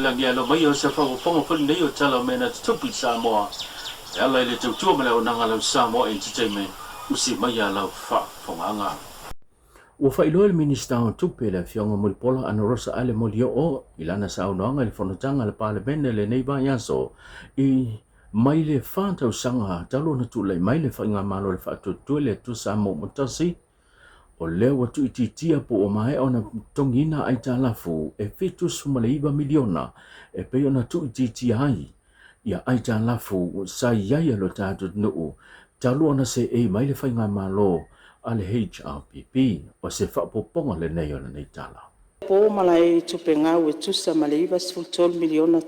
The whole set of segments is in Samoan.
lagi alo mai o se faaopoopoga foi lenei o tala o mea na tutupu i Samoa e ala i le tautua ma le auaunaga a lau Samoa Entertainment usi mai a lau faafofogaaga. Ua faailoa e le Minisita o Tupe le Afioga Mulipola Anarosa Ale Molioo i lana saunoaga i le fonotaga a le Palemene lenei vaiaso i mai le fa tausaga talu ona tulai mai le Faigamalo o le Faatuatua i le Atua Samoa ua tasi. O lea ua tuuitiitia po ua maea ona totogiina aitalafu e $79 miliona e pei ona tuuitiitia ai ia aitalafu sa i ai a lo tatou atunuu talu ona seei mai le faigamalo a le HRPP. O se faaopoopoga lenei o lenei tala. Po malae i tupe gau e tusa ma le $93 miliona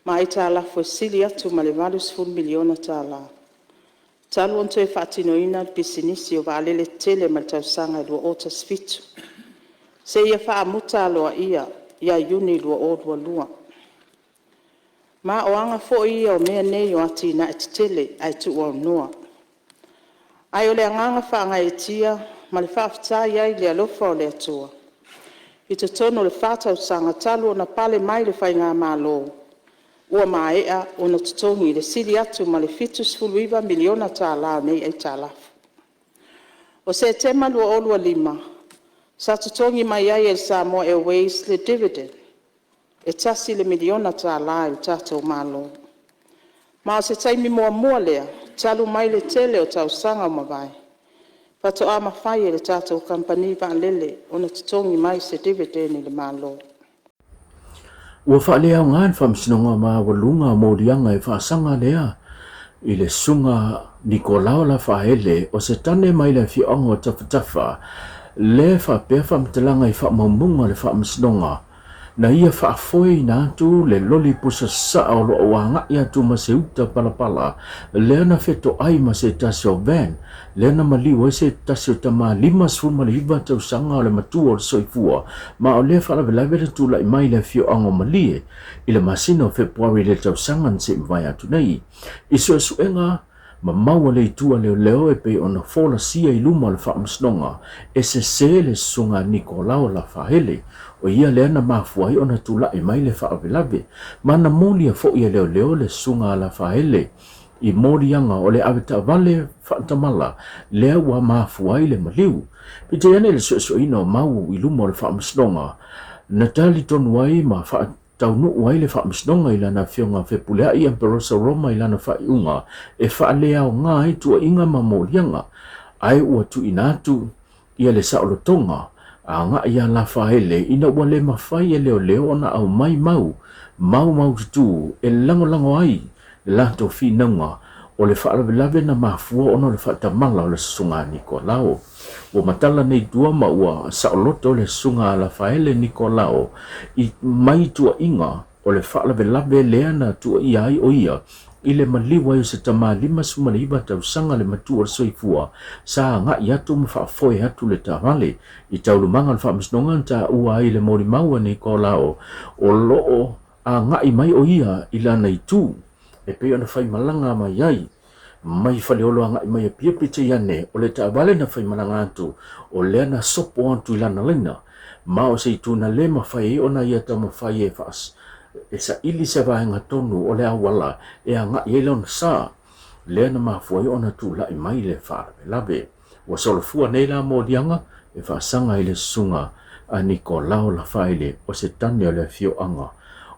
ma aitalafu e sili atu ma le $80 miliona talu ona toe faatinoina le pisinisi o vaalele tetele mai le tausaga e 2017, seia faamuta aloaia ia Iuni 2022. Ma o aga foi ia o mea nei o atinae tetele ae tuuaunoa. Ae o le agaga faagaeetia ma le faafetai ai i le alofa o le Atua i totonu o le fa tausaga talu ona pale mai le Faigamalo, ua maea ona totogi le sili atu ma le $79 miliona o nei aitalafu. O Setema 2025, sa totogi mai ai e le Samoa Airways le dividend e $1 miliona i le tatou Malo. Ma o se taimi muamua lea talu mai le tele o tausaga ua mavae, faatoa mafai e le tatou Kamupani vaalele ona totogi mai se dividend i le Malo. Ua faaleaoga le Faamasinoga Maualuga o Moliaga e faasaga lea i le Susuga Nikolao Lafaele o se tane mai le afioaga o Tafatafa le faapea faamatalaga i faamaumauga o le Faamasinoga na ia faafoeina atu le loli pusa sasaa o lo o agai atu ma se uta palapala lea na fetoai ma se tasi o van lea na maliu ai se tasi o tama 59 tausaga o le matua o le soifua ma o lea faalavelave na tulai mai i le afioaga o Malie i le masina o Fepuari i le tausaga na se i mavae atu nei. I suesuega ma mau a le itu a leoleo e pei ona folasia i luma o le faamasinoga, e sese le susuga a Nikolao Lafaele, o ia lea na mafua ai ona tulai mai le faalavelave, ma na molia foi e leoleo le susuga a Lafaele i moliaga o le avetaavale faatamala lea ua mafua ai le maliu. Peitai ane i le suesueina o mau i luma o le faamasinoga, na talitonu ai ma faataunuu ai le faamasinoga i lana afioga Fepuleai Emperosa Roma i lana faaiuga e faaleaoga ai tuuaiga ma moliaga, ae ua tuuina atu ia le saolotoga agai ia Lafaele ina ua le mafai e leoleo ona aumai mau maumaututu e lagolago ai le latou finauga o le faalavelave na mafua ona o le faatamala o le Susuga a Nikolao. Ua matala nei tua ma ua saoloto le Susuga a Lafaele Nikolao i mai tuuaiga o le faalavelave lea na tuuaia ai o ia i le maliu ai o se tama 59 tausaga le matua o le soifua sa agai atu ma faafoe atu le taavale i taualumaga o le faamasinoga na taua ai le molimau a Nikolao o lo o agai mai o ia i lana itu e pei ona faimalaga mai ai mai Faleolo agai mai Apia peitai ane o le taavale na faimalaga atu o lea na sopo atu i lana laina ma o se itu na le mafai ai ona ia taumafai e e saili se vaega tonu o le auala e agai ai lona sa lea na mafua ai ona tulai mai le faalavelave. Ua solofua nei la moliaga e faasaga i le susuga a Nikolao Lafaele o se tane o le afioaga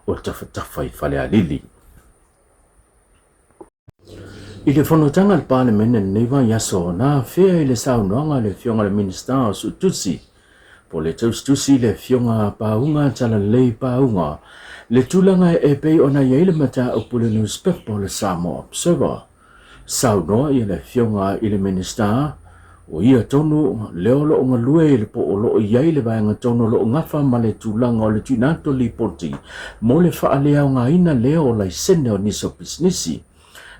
o Tafatafa i Falealili. I le fonotaga a le Palemene i lenei vaiaso, na afea i le saunoaga a le Afioga i le Minisita o Suetusi, po o le Tausitusi le Afioga Pauga Talalelei Pauga, le tulaga e pei ona i ai le mataupu i le nusipepa o le Samoa Observer. Saunoa ia le Afioga i le Minisita, o ia tonu lea o lo o galue i le po o lo o i ai le vaega tonu o lo o gafa ma le tulaga o le tuuina atu o lipoti mo le faaleaogaina lea o laisene o nisi o pisinisi.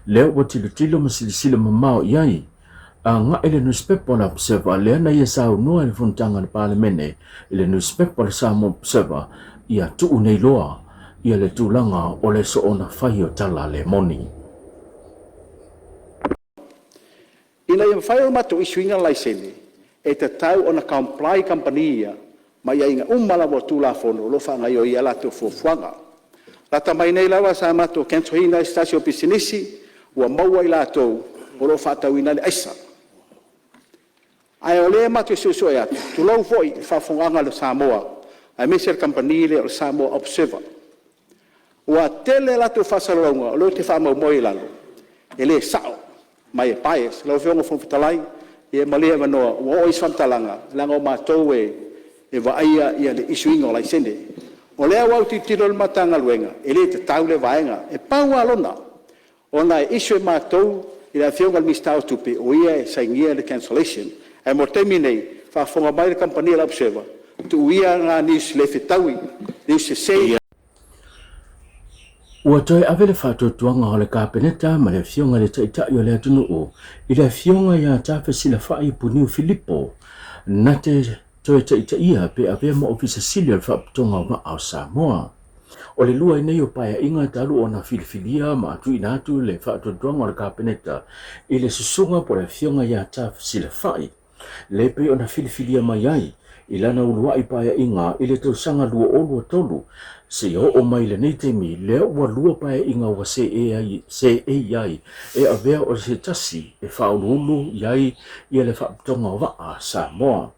Lea ua tilotilo ma silasila mamao i ai agai le nusipepa o le Observer lea na ia saunoa i le fonotaga a le Palemene i le nusipepa o le Samoa Observer ia tuu nei loa ia le tulaga o le soona fai o tala le moni. Ina ia mafai ona matou issue ina laisene, e tatau ona comply kamupani ia ma aiaiga uma lava o Tulafono o lo o faagaoioi ai a latou fuafuaga. Lata mai nei lava sa matou cancel ina ai se tasi o pisinisi ua maua i latou o lo o faatauina ai le aisa. Ae o lea matou te suesue atu, tulou foi le faafofogaaga a Samoa aemaise le kamupani lea o le Samoa Observer, ua tele a latou faasalalauga o lea ou te faamaumauina i lalo, e le sao ma e bias. Lau Afioga i le Fofoga Fetalai, ia malie avanoa ua oo i ai se faamatalaga, leaga o matou e vaaia le issue ina o laisene. O lea ua tilotilo le Matagaluega, e le tatau lea vaega. E pau lava lona, ona e issue e matou i le Afioga i le Minisita o Tupe o ia e sainia le cancellation. Ae mo le taimi nei, faafofoga mai le kamupani a le Observer, tuu ia na news le fetaui, news sese. Ua toe ave le faatuatuaga o le Kapeneta ma le Afioga i le Taitai o le atunuu i le Afioga ia Tafesilafai Puniu Filipo na te toe taitaia pe avea ma Ofisa Sili o le Faaputoga o Vaa o Samoa. O le lua ai nei o Paeaiga talu ona filifilia ma tuuina atu le faatuatuaga o le Kapeneta i le Susuga po o le Afioga ia Tafesilafai le pei ona filifilia mai ai i lana uluai paeaiga i le tausaga 2023 seia oo mai i lenei taimi lea ua lua paeaiga ua seei ai e avea o se tasi e faauluulu i ai ia le Faaputoga o Vaa a Samoa.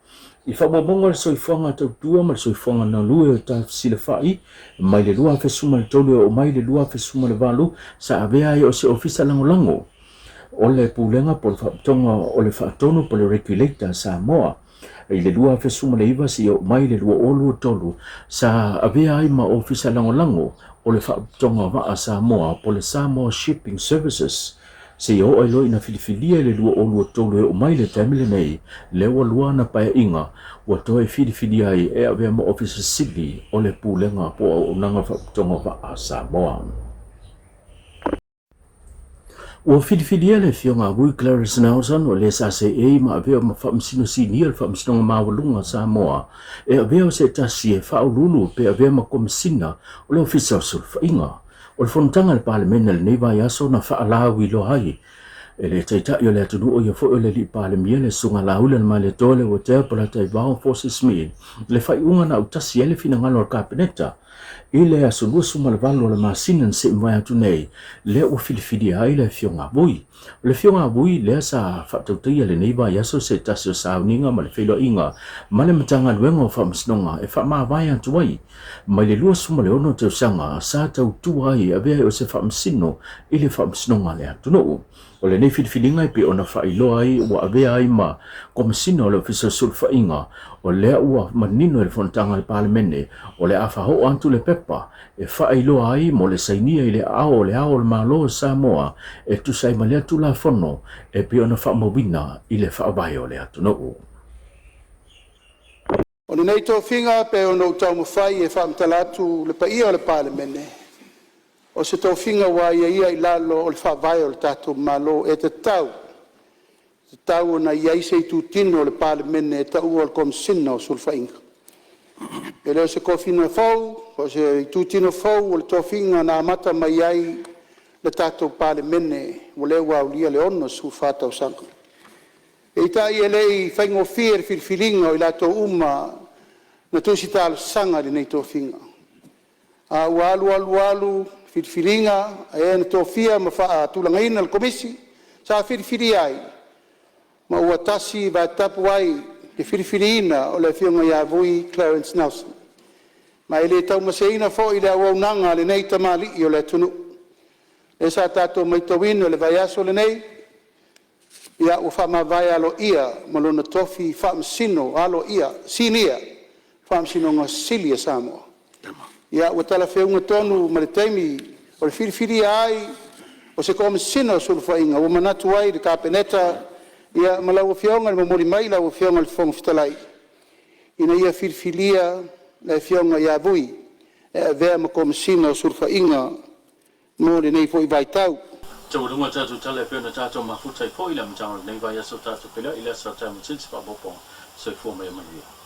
I faamaumauga o le soifuaga tautua ma le soifuaga galue o Tafesilafai mai le 2013 e oo mai i le 2018 sa avea ai o se Ofisa Lagolago o le Pulega po o le Faaputoga o le Faatonu po o le Regulator a Samoa i le 2019 seia oo mai i le 2023 sa avea ai ma Ofisa Lagolago o le Faaputoga o Vaa a Samoa po o le Samoa Shipping Services seia oo ai loa ina filifilia i le 2023 e oo mai i le taimi lenei lea ua lua ana paeaiga ua toe filifilia ai e avea ma Ofisa Sili o le Pulega po o Auaunaga o le Faaputoga o Vaa a Samoa. Ua filifilia le Afioga a Vui Clarence Nelson o le sa seei ma avea ma Faamasino Sinia o le Faamasinoga Maualuga a Samoa e avea o se tasi e faauluulu pe avea ma Komesina o le Ofisa o Sulufaiga. O le fonotaga a le Palemene i lenei vaiaso na faalauiloa ai e le Taitai o le atunuu o ia foi o le Alii Palemia le Susuga Laula Malietoa Leuatea Polataivao Fosi Smith le faaiuga na autasi ai le finagalo o le Kapeneta I le aso 28 o le masina na se'i mavae atu nei, lea ua filifilia ai le Afioga a Vui. O le Afioga a Vui lea sa faatautaia lenei vaiaso se tasi o sauniga ma le feiloaiga ma le Matagaluega o Faamasinoga e faamavae atu ai mai le 26 tausaga sa tautua ai e avea ai o se faamasino i le Faamasinoga a le atunuu. O lenei filifiliga e pei ona faailoa ai ua avea ai ma Komesina o le Ofisa o Sulufaiga, o lea ua manino i le Fonotaga a le Palemene o le a faaoo atu le pepa e faailoa ai mo le sainia i le aao o le Ao o le Malo o Samoa e tusa ai ma lea Tulafono e pei ona faamauina i le Faavae o le atunuu. O lenei tofiga e pei ona ou taumafai e faamatala atu i le paia o le Palemene, o se tofiga ua aiaia i lalo o le Faavae o le tatou Malo e tatau, tatau ona i ai se itutino o le Palemene e taua o le Komesina o Sulufaiga. E le o se tofiga fou po o se itutino fou, o le tofiga na amata mai ai le tatou Palemene o lea ua aulia le 64 tausaga. Peitai e le i faigofie le filifiliga o i latou uma na tusi talosaga i lenei tofiga, a ua alu alu alu filifiliga a e na tofia ma faatulagaina le Komisi sa filifilia ai, ma ua tasi vae tapu ai le filifiliina o le Afioga ia Vui Clarence Nelson. Ma e le taumaseina foi le auaunaga a lenei tamalii o le atunuu, lea sa tatou matauina i le vaiaso lenei, ua faamavae aloaia ma lona tofi Faamasino aloaia Sinia Faamasinoga Sili a Samoa. Ua talafeauga tonu ma le taimi o le filifilia ai o se Komesina o Sulufaiga ua manatu ai le Kapeneta ma lau Afioga i le momoli mai i lau Afioga i le Fofoga Fetalai, ina ia filifilia le Afioga ia Vui e avea ma Komesina o Sulufaiga mo lenei foi vaitau. Taualuga le tatou tala e pei ona tatou mafuta ai foi i le amataga o lenei vaiaso tatou feiloai i le aso a taeao ma sili se faaopoopoga. Soifua ma ia manuia.